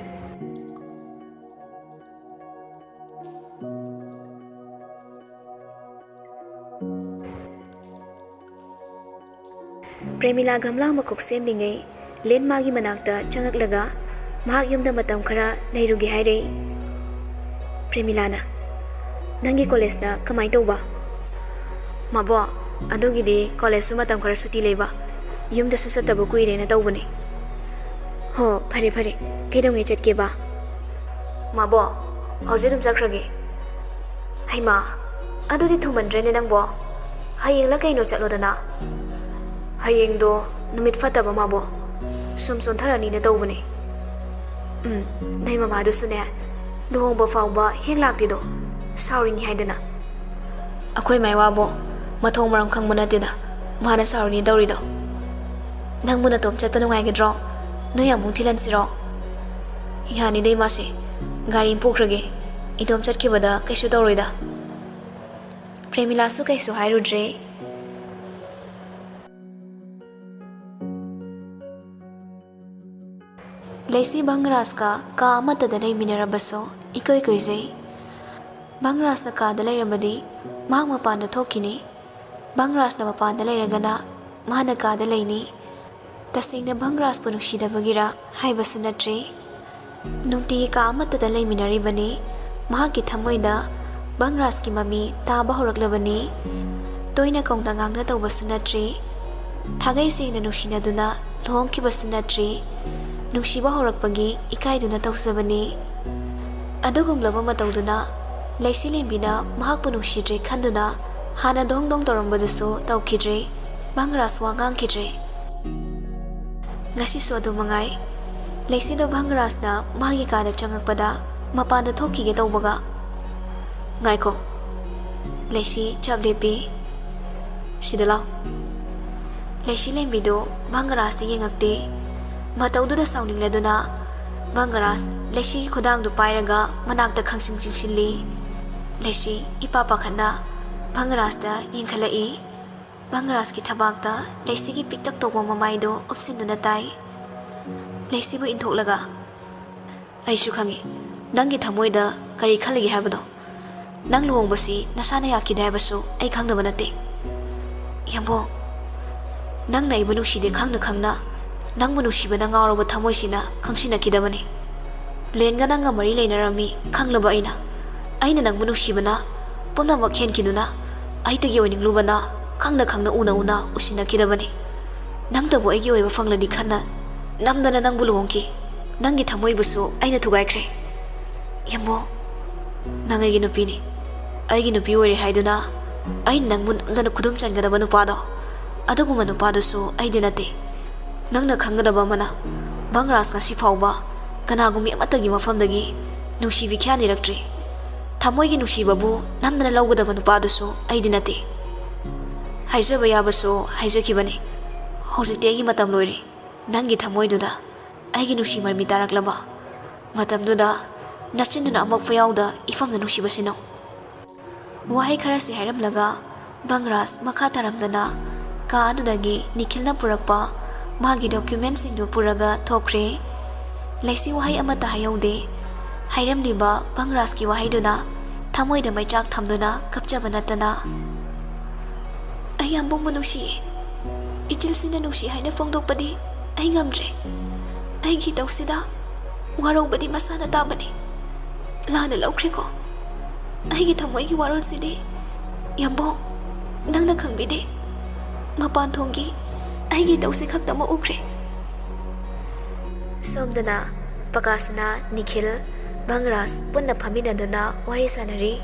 ꯄ꯭ꯔꯦꯃꯤꯂꯥ ꯒꯝꯂꯥ ꯃꯀꯣꯛ ꯁꯦꯝꯂꯤꯉꯩ ꯂꯦꯟ ꯃꯥꯒꯤ ꯃꯅꯥꯛꯇ ꯆꯪꯉꯛꯂꯒ ꯃꯍꯥꯛ ꯌꯨꯝꯗ ꯃꯇꯝ ꯈꯔ ꯂꯩꯔꯨꯒꯦ ꯍꯥꯏꯔꯦ꯫ ꯄ꯭ꯔꯦꯃꯤꯂꯥꯅ, "ꯅꯪꯒꯤ ꯀꯣꯂꯦꯖꯅ ꯀꯃꯥꯏ ꯇꯧꯕ?" "ꯃꯥꯕꯣ, ꯑꯗꯨꯒꯤꯗꯤ ꯀꯣꯂꯦꯖꯁꯨ ꯃꯇꯝ ꯈꯔ ꯁꯨꯇꯤ ꯂꯩꯕ, ꯌꯨꯝꯗꯁꯨ ꯆꯠꯇꯕ ꯀꯨꯏꯔꯦꯅ ꯇꯧꯕꯅꯦ꯫" "ꯍꯣ, ꯐꯔꯦ ꯐꯔꯦ, ꯀꯩꯗꯧꯉꯩ ꯆꯠꯀꯦꯕ?" "ꯃꯥꯕꯣ, ꯍꯧꯖꯤꯛ ꯑꯗꯨꯝ ꯆꯠꯈ꯭ꯔꯒꯦ꯫ ꯍꯩꯃꯥ, ꯑꯗꯨꯗꯤ ꯊꯨꯃꯟꯗ꯭ꯔꯦꯅꯦ ꯅꯪꯕꯣ꯫ ꯍꯌꯦꯡꯂ ꯀꯩꯅꯣ ꯆꯠꯂꯣꯗꯅ꯫" "ꯍꯌꯦꯡꯗꯣ ꯅꯨꯃꯤꯠ ꯐꯠꯇꯕ, ꯃꯥꯕꯣ꯫ ꯁꯨꯝ ꯆꯣꯟꯊꯔꯅꯤꯅ ꯇꯧꯕꯅꯦ꯫" "ꯎꯝ, ꯅꯣꯏ ꯃꯃꯥꯗꯨꯁꯨꯅꯦ, ꯂꯨꯍꯣꯡꯕ ꯐꯥꯎꯕ ꯍꯦꯛ ꯂꯥꯛꯇꯦꯗꯣ, ꯁꯥꯎꯔꯤꯅꯤ ꯍꯥꯏꯗꯅ꯫" "ꯑꯩꯈꯣꯏ ꯃꯥꯏ ꯋꯥꯕꯣ, ꯃꯊꯣꯡ ꯃꯔꯝ ꯈꯪꯕ ꯅꯠꯇꯦꯗ, ꯃꯥꯅ ꯁꯥꯎꯔꯤꯅꯤ ꯇꯧꯔꯤꯗꯣ꯫ ꯅꯪꯕꯨ ꯅꯇꯣꯝ ꯆꯠꯄ ꯅꯨꯡꯉꯥꯏꯒꯗ꯭ꯔꯣ? ꯅꯣꯏ ꯑꯃꯨꯛ ꯊꯤꯜꯍꯟꯁꯤꯔꯣ?" "ꯌꯥꯅꯤꯗ ꯏꯃꯥꯁꯦ, ꯒꯥꯔꯤ ꯑꯃ ꯄꯨꯈ꯭ꯔꯒꯦ꯫ ꯏꯇꯣꯝ ꯆꯠꯈꯤꯕꯗ ꯀꯩꯁꯨ ꯇꯧꯔꯣꯏꯗ꯫" ꯄ꯭ꯔꯦꯃꯤꯂꯥꯁꯨ ꯀꯩꯁꯨ ꯍꯥꯏꯔꯨꯗ꯭ꯔꯦ꯫ ꯂꯩꯁꯤ ꯚꯪꯔꯥꯖꯀ ꯀꯥ ꯑꯃꯠꯇꯗ ꯂꯩꯃꯤꯟꯅꯔꯕꯁꯨ ꯏꯀꯨꯏ ꯀꯨꯏꯖꯩ꯫ ꯚꯪꯔꯥꯖꯅ ꯀꯥꯗ ꯂꯩꯔꯕꯗꯤ ꯃꯍꯥꯛ ꯃꯄꯥꯟꯗ ꯊꯣꯛꯈꯤꯅꯤ꯫ ꯚꯪꯔꯥꯖꯅ ꯃꯄꯥꯟꯗ ꯂꯩꯔꯒꯅ ꯃꯥꯅ ꯀꯥꯗ ꯂꯩꯅꯤ꯫ ꯇꯁꯦꯡꯅ ꯚꯪꯔꯥꯖꯄꯨ ꯅꯨꯡꯁꯤꯗꯕꯒꯤꯔ ꯍꯥꯏꯕꯁꯨ ꯅꯠꯇ꯭ꯔꯤ꯫ ꯅꯨꯡꯇꯤꯒꯤ ꯀꯥ ꯑꯃꯠꯇꯗ ꯂꯩꯃꯤꯟꯅꯔꯤꯕꯅꯤ꯫ ꯃꯍꯥꯛꯀꯤ ꯊꯃꯣꯏꯗ ꯚꯪꯔꯥꯖꯀꯤ ꯃꯃꯤ ꯇꯥꯕ ꯍꯧꯔꯛꯂꯕꯅꯤ꯫ ꯇꯣꯏꯅ ꯀꯧꯅ ꯉꯥꯡꯅ ꯇꯧꯕꯁꯨ ꯅꯠꯇ꯭ꯔꯤ꯫ ꯊꯥꯒꯩ ꯁꯦꯡꯅ ꯅꯨꯡꯁꯤꯅꯗꯨꯅ ꯂꯨꯍꯣꯡꯈꯤꯕꯁꯨ ꯅꯠꯇ꯭ꯔꯤ꯫ ꯅꯨꯡꯁꯤꯕ ꯍꯧꯔꯛꯄꯒꯤ ꯏꯀꯥꯏꯗꯨꯅ ꯇꯧꯖꯕꯅꯤ꯫ ꯑꯗꯨꯒꯨꯝꯂꯕ ꯃꯇꯧꯗꯨꯅ ꯂꯩꯁꯤꯂꯦꯝꯕꯤꯅ ꯃꯍꯥꯛꯄꯨ ꯅꯨꯡꯁꯤꯗ꯭ꯔꯦ ꯈꯟꯗꯨꯅ ꯍꯥꯟꯅ ꯗꯣꯡ ꯗꯣꯡ ꯇꯧꯔꯝꯕꯗꯨꯁꯨ ꯇꯧꯈꯤꯗ꯭ꯔꯦ ꯚꯪꯔꯥꯖ ꯋꯥ ꯉꯥꯡꯈꯤꯗ꯭ꯔꯦ꯫ ꯉꯁꯤꯁꯨ ꯑꯗꯨ ꯃꯉꯥꯏ꯫ ꯂꯩꯁꯤꯗꯣ ꯚꯪꯔꯥꯖꯅ ꯃꯥꯒꯤ ꯀꯥꯗ ꯆꯪꯉꯛꯄꯗ ꯃꯄꯥꯟꯗ ꯊꯣꯛꯈꯤꯒꯦ ꯇꯧꯕꯒ, "ꯉꯥꯏꯈꯣ꯫" ꯂꯩꯁꯤ ꯆꯞ ꯂꯦꯞꯄꯤ꯫ "ꯁꯤꯗ ꯂꯥꯎ꯫" ꯂꯩꯁꯤꯂꯦꯝꯕꯤꯗꯨ ꯚꯪꯔꯥꯖꯇ ꯌꯦꯡꯉꯛꯇꯦ꯫ ꯃꯇꯧꯗꯨꯗ ꯁꯥꯎꯅꯤꯡꯂꯗꯨꯅ ꯕꯪꯒꯔꯥꯖ ꯂꯩꯁꯤꯒꯤ ꯈꯨꯗꯥꯡꯗꯨ ꯄꯥꯏꯔꯒ ꯃꯅꯥꯛꯇ ꯈꯪꯆꯤꯡ ꯆꯤꯡꯁꯤꯜꯂꯤ꯫ ꯂꯩꯁꯤ ꯏꯄꯥ ꯄꯥꯈꯠꯅ ꯕꯪꯒꯔꯥꯖꯇ ꯌꯦꯡꯈꯠꯂꯛꯏ꯫ ꯕꯪꯒꯔꯥꯖꯀꯤ ꯊꯕꯥꯛꯇ ꯂꯩꯁꯤꯒꯤ ꯄꯤꯛꯇꯛ ꯇꯧꯕ ꯃꯃꯥꯏꯗꯨ ꯎꯞꯁꯤꯟꯗꯨꯅ ꯇꯥꯏ꯫ ꯂꯩꯁꯤꯕꯨ ꯏꯟꯊꯣꯛꯂꯒ, "ꯑꯩꯁꯨ ꯈꯪꯏ ꯅꯪꯒꯤ ꯊꯃꯣꯏꯗ ꯀꯔꯤ ꯈꯜꯂꯤꯒꯦ ꯍꯥꯏꯕꯗꯣ꯫ ꯅꯪ ꯂꯨꯍꯣꯡꯕꯁꯤ ꯅꯁꯥꯅ ꯌꯥꯈꯤꯗꯦ ꯍꯥꯏꯕꯁꯨ ꯑꯩ ꯈꯪꯗꯕ ꯅꯠꯇꯦ꯫ ꯌꯥꯝꯕꯣ, ꯅꯪꯅ ꯑꯩꯕꯨ ꯅꯨꯡꯁꯤꯗꯦ ꯈꯪꯅ ꯈꯪꯅ ꯅꯪꯕꯨ ꯅꯨꯡꯁꯤꯕꯅ ꯉꯥꯎꯔꯕ ꯊꯃꯣꯏꯁꯤꯅ ꯈꯪꯁꯤꯟꯅꯈꯤꯗꯕꯅꯤ꯫ ꯂꯦꯟꯒ ꯅꯪꯒ ꯃꯔꯤ ꯂꯩꯅꯔꯝꯃꯤ ꯈꯪꯂꯕ ꯑꯩꯅ, ꯑꯩꯅ ꯅꯪꯕꯨ ꯅꯨꯡꯁꯤꯕꯅ ꯄꯨꯝꯅꯃꯛ ꯍꯦꯟꯈꯤꯗꯨꯅ ꯑꯩꯇꯒꯤ ꯑꯣꯏꯅꯤꯡꯂꯨꯕꯅ ꯈꯪꯅ ꯈꯪꯅ ꯎꯅ ꯎꯅ ꯎꯁꯤꯟꯅꯈꯤꯗꯕꯅꯤ꯫ ꯅꯪꯇꯕꯨ ꯑꯩꯒꯤ ꯑꯣꯏꯕ ꯐꯪꯂꯗꯤ ꯈꯟꯅ ꯅꯝꯗꯅ ꯅꯪꯕꯨ ꯂꯨꯍꯣꯡꯈꯤ꯫ ꯅꯪꯒꯤ ꯊꯃꯣꯏꯕꯨꯁꯨ ꯑꯩꯅ ꯊꯨꯒꯥꯏꯈ꯭ꯔꯦ꯫ ꯌꯥꯝꯕꯣ, ꯅꯪ ꯑꯩꯒꯤ ꯅꯨꯄꯤꯅꯤ꯫ ꯑꯩꯒꯤ ꯅꯨꯄꯤ ꯑꯣꯏꯔꯦ ꯍꯥꯏꯗꯨꯅ ꯑꯩꯅ ꯅꯪꯕꯨ ꯅꯝꯗꯅ ꯈꯨꯗꯨꯝ ꯆꯟꯒꯗꯕ ꯅꯨꯄꯥꯗꯣ, ꯑꯗꯨꯒꯨꯝꯕ ꯅꯨꯄꯥꯗꯨꯁꯨ ꯑꯩꯗꯤ ꯅꯠꯇꯦ꯫ ꯅꯪꯅ ꯈꯪꯒꯗꯕ ꯑꯃꯅ, ꯕꯪꯔꯥꯖ ꯉꯁꯤ ꯐꯥꯎꯕ ꯀꯅꯥꯒꯨꯝꯕꯤ ꯑꯃꯠꯇꯒꯤ ꯃꯐꯝꯗꯒꯤ ꯅꯨꯡꯁꯤꯕꯤ ꯈ꯭ꯌꯥꯅꯤꯔꯛꯇ꯭ꯔꯤ꯫ ꯊꯃꯣꯏꯒꯤ ꯅꯨꯡꯁꯤꯕꯕꯨ ꯅꯝꯗꯅ ꯂꯧꯒꯗꯕ ꯅꯨꯄꯥꯗꯨꯁꯨ ꯑꯩꯗꯤ ꯅꯠꯇꯦ꯫ ꯍꯥꯏꯖꯕ ꯌꯥꯕꯁꯨ ꯍꯥꯏꯖꯈꯤꯕꯅꯤ꯫ ꯍꯧꯖꯤꯛꯇꯤ ꯑꯩꯒꯤ ꯃꯇꯝ ꯂꯣꯏꯔꯦ꯫ ꯅꯪꯒꯤ ꯊꯃꯣꯏꯗꯨꯗ ꯑꯩꯒꯤ ꯅꯨꯡꯁꯤ ꯃꯔꯃꯤ ꯇꯥꯔꯛꯂꯕ ꯃꯇꯝꯗꯨꯗ ꯅꯆꯤꯟꯗꯨꯅ ꯑꯃꯣꯠꯄ ꯌꯥꯎꯗ ꯏꯐꯝꯗ ꯅꯨꯡꯁꯤꯕꯁꯤꯅꯧ꯫" ꯋꯥꯍꯩ ꯈꯔꯁꯤ ꯍꯥꯏꯔꯝꯂꯒ ꯕꯪꯔꯥꯖ ꯃꯈꯥ ꯇꯥꯔꯝꯗꯅ ꯀꯥ ꯑꯗꯨꯗꯒꯤ ꯅꯤꯈꯤꯜꯅ ꯄꯨꯔꯛꯄ ꯃꯥꯒꯤ ꯗꯣꯀ꯭ꯌꯨꯃꯦꯟꯁꯤꯡꯗꯨ ꯄꯨꯔꯒ ꯊꯣꯛꯈ꯭ꯔꯦ꯫ ꯂꯩꯁꯤ ꯋꯥꯍꯩ ꯑꯃꯠꯇ ꯍꯥꯏꯍꯧꯗꯦ꯫ ꯍꯥꯏꯔꯝꯂꯤꯕ ꯕꯪꯔꯥꯖꯀꯤ ꯋꯥꯍꯩꯗꯨꯅ ꯊꯃꯣꯏꯗ ꯃꯩꯆꯥꯛ ꯊꯝꯗꯨꯅ ꯀꯞꯆꯕ ꯅꯠꯇꯅ, "ꯑꯩ ꯌꯥꯝꯕꯨꯡꯕꯨ ꯅꯨꯡꯁꯤꯌꯦ꯫ ꯏꯆꯤꯜꯁꯤꯅ ꯅꯨꯡꯁꯤ ꯍꯥꯏꯅ ꯐꯣꯡꯗꯣꯛꯄꯗꯤ ꯑꯩ ꯉꯝꯗ꯭ꯔꯦ꯫ ꯑꯩꯒꯤ ꯏꯇꯧꯁꯤꯗ ꯋꯥꯔꯧꯕꯗꯤ ꯃꯁꯥꯅ ꯇꯥꯕꯅꯤ꯫ ꯂꯥꯟꯅ ꯂꯧꯈ꯭ꯔꯦꯀꯣ꯫ ꯑꯩꯒꯤ ꯊꯃꯣꯏꯒꯤ ꯋꯥꯔꯣꯜꯁꯤꯗꯤ ꯌꯥꯝꯕꯣꯡ, ꯅꯪꯅ ꯈꯪꯕꯤꯗꯦ꯫ ꯃꯄꯥꯟ ꯊꯣꯡꯒꯤ ꯑꯩꯒꯤ ꯏꯇꯧꯁꯤ ꯈꯛꯇꯃꯛ ꯎꯈ꯭ꯔꯦ꯫" ꯁꯣꯝꯗꯅ ꯄꯀꯥꯁꯅꯥ, ꯅꯤꯈꯤꯜ, ꯕꯪꯔꯥꯖ ꯄꯨꯟꯅ ꯐꯝꯃꯤꯟꯅꯗꯨꯅ ꯋꯥꯔꯤ ꯁꯥꯟꯅꯔꯤ꯫